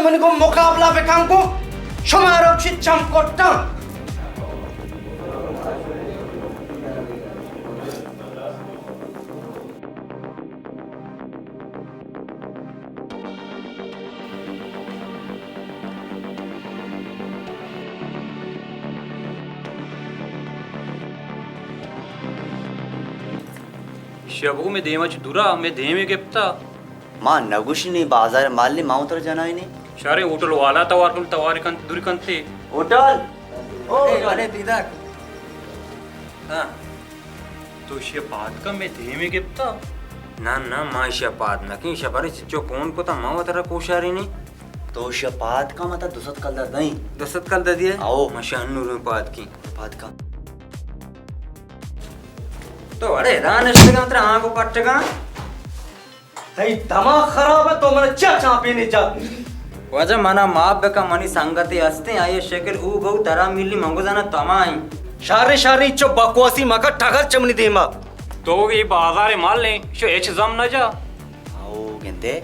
من گوں مقابلہ بکن گوں، شما روشی چم کٹاں۔ شبو میں دیما چ دورا، میں دیمے گپتا۔ ما نگوشی نی بازار مالی ما تر جنائی نی۔ شارے ہوٹل والا توار کن، توار کن، دور کنتے۔ ہوٹل؟ او اے، ہوٹل۔ اڑے دیدک۔ ہاں۔ تو شی پاد کن میں دیمے گپتا۔ نہ، نہ، ما شی پاد نہ کیں، شی بارے چچو فون کو تا ما وترا کوشاری نی۔ تو شی پاد کن متا دو سد کلدار دیں۔ دو سد کلدار دیے؟ آؤ۔ ما شی انو رو پاد کیں۔ پاد کن۔ تو اڑے دانشتگاں ترا آنگو پٹگاں۔ تئی دماغ خراب ہے، تو من چا چاپی نہیں جات۔ واجہ منا معاف بکن، منی سنگتے ہستیں، آئی شکل او بہو ترا ملی منگو زانا تمائیں۔ شاری شاری چو بکواسی مکا ٹغر چمنی دیما۔ تو یہ بازار مال لیں، شو اچ زم نہ جا۔ او گندے۔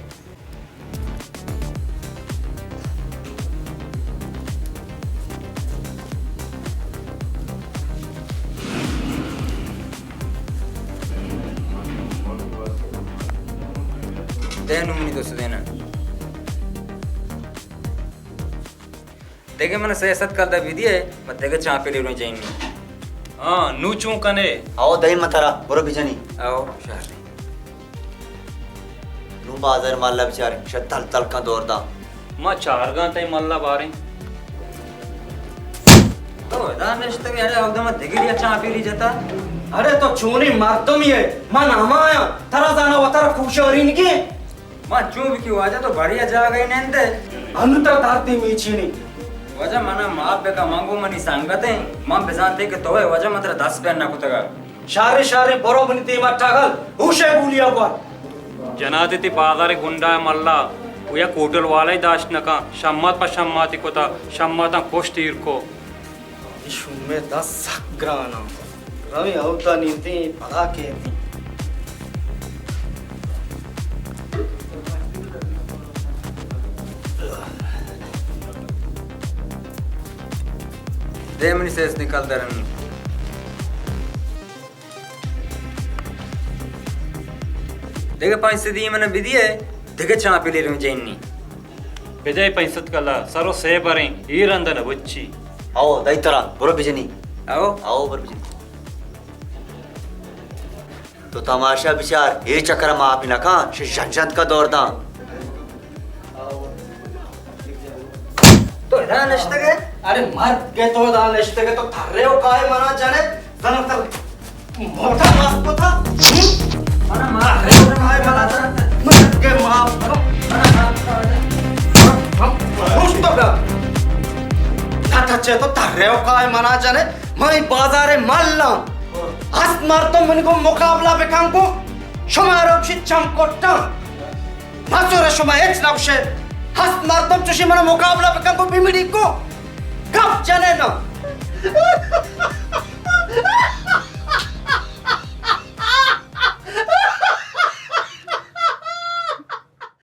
دے نوں منی دوست دینا۔ دگہ من سئے سد کلدار بدیے، من دگہ چاپی لیروں جائیں۔ ہاں، نوں چون کنے؟ آؤ دئی من ترا، برو بجنی۔ آؤ، شہر۔ نوں بازار مالا بچار، شہ تل تل کن دور دا۔ ما چارگاں تئی مالا باریں۔ تو ادا نشتگ، اڑے اودا ما دگری چاپی لی جتا۔ اڑے تو چونی مردمی ہے، من ہمایاں، ترا زانا وتر کوشارینگی۔ ما چون بکی واجہ تو بڑی جاگہ نندے۔ انو ترا دار دی میچینی۔ واجہ منا معاف بکا، من گو منی سنگتیں، من بزانتے کہ تو ہے واجہ من ترا دست بین نہ کتگا۔ شارے شارے برو منی دیما ٹغل، ہوشے بولیا بوا۔ جناتے تی بازار گنڈا ملا، و یک ہوٹل والے داشت نکا، شمات پہ شماتی کتا، شماتاں کشت ایر کو۔ اے شومیں دست سک گران انت۔ رویں اودا نیتیں پدا کیتیں۔ دے منی سیس نکال درن۔ دگہ پنچ سدی من بدیے، دگہ چاپی لیروں جینی۔ بدے پنچ سد کلا، سرو سے بریں، ای رند نہ بچی۔ آؤ، دئی ترا، برو بجنی۔ آؤ۔ آؤ، برو بجنی۔ تو تماشا بچار، اے چکر ما آپ نہ کان، شش جنت کا دور داں۔ تو ادا نشتگے؟ ارے مرد کے تو ادا نشتگے، تو تھرے ہو کائے منا جنے؟ زن تر موٹا ماس کو تھا۔ منا ماس کو تھا۔ کائے منا جنے؟ مرد کے ماں۔ منا ماس کو تھا۔ ہم، ہم، ہوش تو گا۔ تھا تھا چے تو تھرے ہو کائے منا جنے؟ من بازار ملاں۔ ہست مردم منی گوں مقابلہ بکن گوں، شما روشی چم کٹاں۔ نزور شما ہچ نہ گوشے۔ ہست مردم چوشی من مقابلہ بکن گوں بمڑی گوں۔ گپ جنے نا۔